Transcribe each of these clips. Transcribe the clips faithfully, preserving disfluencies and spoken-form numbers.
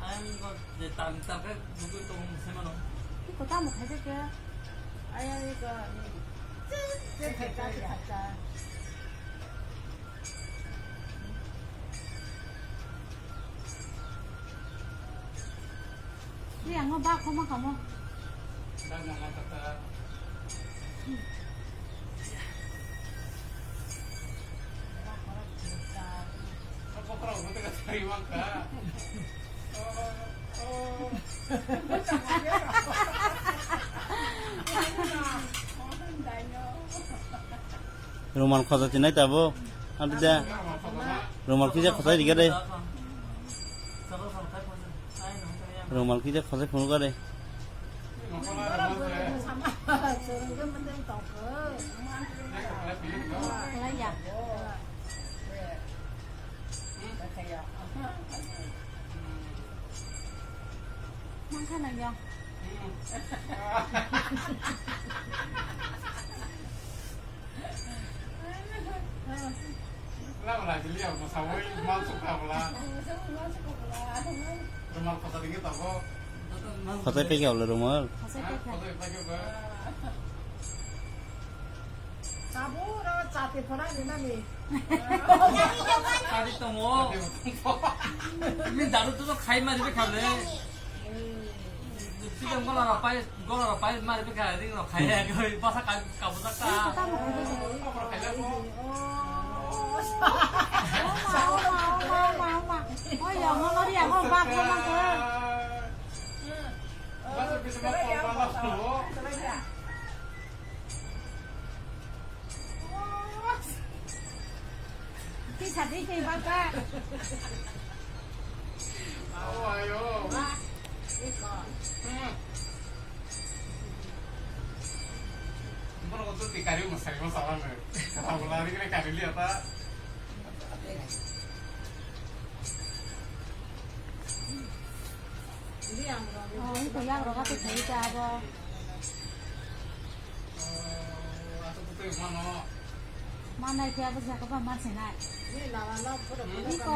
Ang kok je tam tam khe bugui tong se mano. Iko tamo khaijak ya? Aya iko. Chen chen khaijak khaijak. Iya ngo bak koma kamo. Bak mama kata. Rumal khosa chinai tabo. Ante dia. Rumal kisa khosai diga de. Rumal kisa khosai phunuk de. Mangkha nang yang. Lam rajili ya, masawai, mal suka bela. Rumal kota dingin tabo. Kota pe kya bela rumal? Kota pe kya bela? Tabuk oro chati phora rinani. Chati tongo. Ni daru tu khai mari be khale. Chidam gola rok pai, gola rok pai mari be khale, ring rok khai ya, basa ka, kabu ta ka. Tisa di kei baka. Ayo, ayo. Bono ko tuti kari mo sari mo sawan. Kara bola ri kare kari liya ta. Oh, ito yang roga tu thai ta abo. Manai khe abo jaga ba manse nai. Ni ko.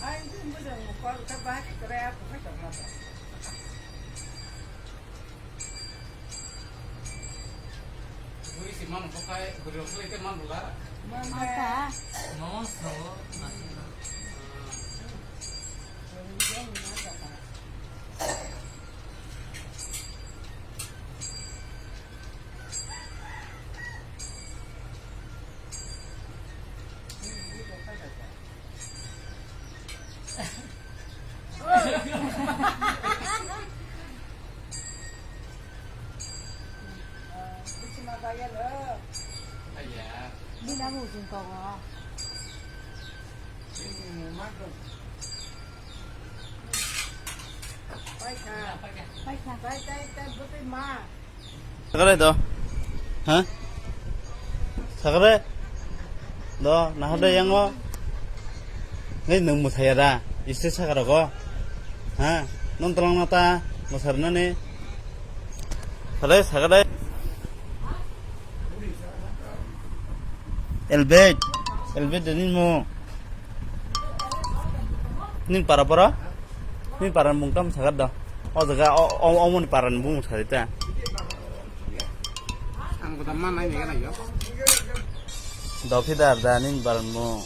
Ai, bujang mo kol ka ba ki kra ya ko ka ma ba. Buri si man ko kai, buri ko kai man bula. Mata. Mama so. Bini amo ujung tongo. Paikha. Paikha. Sakare do. Ha? Sakare. Do, nahade yango. Ngai nung musaya da. Iste sakare go. Ha? Nung tolong nata musar nani. Sakare, sakare. Elbet. Elbet de nini mo. Nini para para. Nini para ni bung tam sakar da. O jaga o, o, o moni para ni bung sari ta. Ang buta ma nai ni gana yo. Dophidar da nini para ni bung.